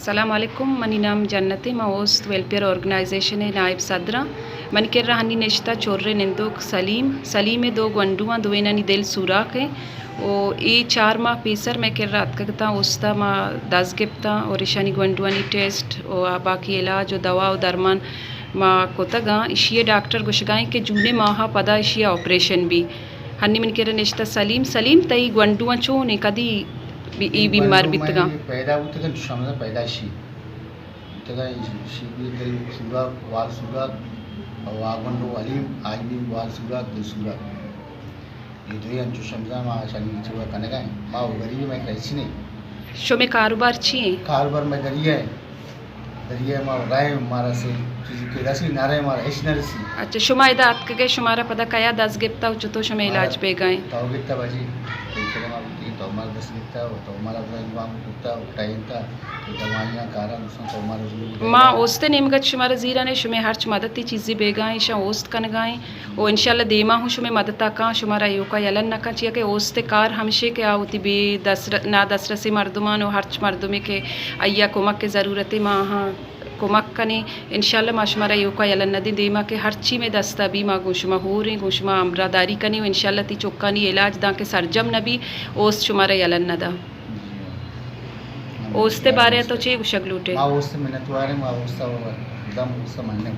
السلام علیکم، منی نام جنت ایں، من اوست ویلفیئر آرگنائزیشن ءِ نائب صدر آں۔ منی کرا ہنی نشتہ چورے نندوک سلیم، سلیم ءِ دو گونڈو آں، دوئینانی دل سوراک ایں۔ و اے چار ماہ پیسر مئے کرا اتکگ اتاں، اوست ءَ ما دز گپتاں اور ایشانی گونڈوانی ٹیسٹ و باقی علاج و دوا و درمان ما کتگ آں۔ ایشی ءِ ڈاکٹر گوشگا ایں کہ جون ءِ ماہ ءَ پدا ایشی ءِ آپریشن بی۔ ہنی منی کرا نشتہ سلیم۔ سلیم، تئی گونڈواں چون ایں، کدی بی-، اے بیمار گونڈو بیتگاں؟ مئے پیدا بوتگاں، چو شمزا پیدائشی بوتگاں، ایشی بی دل سوراک، وال سوراک، و آ گونڈو علیم، آئی بی وال سوراک، دل سوراک۔ اے دوئیں انچو شمزا ما شانی چوا کنگا ایں۔ ما و غریب، مئے کرا ہچ نہ ایں۔ شمے کاروبار چی ایں؟ کاروبار مئے دریا ایں۔ دریا ما رائیں، مارا سے چیزی کہ رسی نہ رائیں، مارا ہچ نہ رسی۔ اچھا، شما ادا اتکگے، شمارا پدا کیا دست گپتا و چطور شمے علاج بیگا ایں؟ تو گپتا باجی، تو کرا ما بوتی، تو مارا دست گپتا و تو مارا رنگ وام کرتا و ٹائم تا، تو دوائیاں کارا دوستاں تو مارا ضرور ما بیگا۔ اوست ءِ نیمگا چہ شمارا زیران ایں، شمے ہرچ مددی چیزی بیگا ایں، شاں اوست کنگا ایں۔ و انشاءاللہ دیما ہوں شمے مدتا کاں، شمارا ایوکا یلہ نہ کاں، چیا کہ اوست ءِ کار ہمشے کہ آ وتی بے دستر-، نادسترسیں مردمان و ہرچ مردمے کہ آئی ءَ کمک ءِ ضرورت ایں، ما آہاں کمک کنیں۔ انشاءاللہ ما شمارا ایوکا یلہ نہ دیں، دیما کہ ہرچی مئے دستا بی ما گوں شما ہوریں، گوں شما ہمراہداری کنیں و انشاءاللہ تئی چکانی علاج داں کہ سرجم نہ بی، اوست شمارا یلہ نہ دا۔ اوست ءِ بارہ ءَ تو چے گوشگ لوٹے؟ ما اوست ءِ منتوار ایں، ما اوست ءَ دم اوست ءَ منیں۔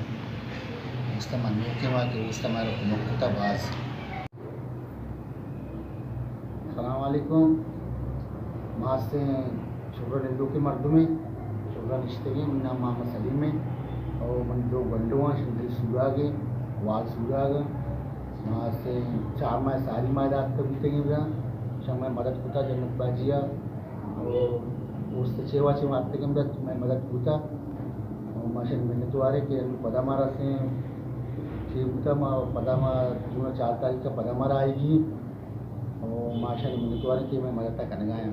اوست ءِ منوکیں ما کہ اوست ءَ مارا کمک کتا باز۔ السلام علیکم۔ ما ہستیں چورا نندوکیں مردمے، چورا نشتگیں، منی نام محمد سلیم ایں، او منی دو گونڈو آں، شمے دل سوراگ ایں، وال سوراگ ایں۔ ما ہستیں چار ماہ ساری ما داتکگ بیتگیں، شمے مدد کتا جنت باجی ءَ۔ او اوست چیوا چیوا اتکگیں، بس مئے مدد بوتا۔ او ما شمے منتواریں کہ انو پدا ما رسیں، چے بوتا ما پدا ما جون چار تاریخ ءَ پدا ما رائیگی۔ او ما شمے منتواریں کہ مئے مدد کنگا ایں۔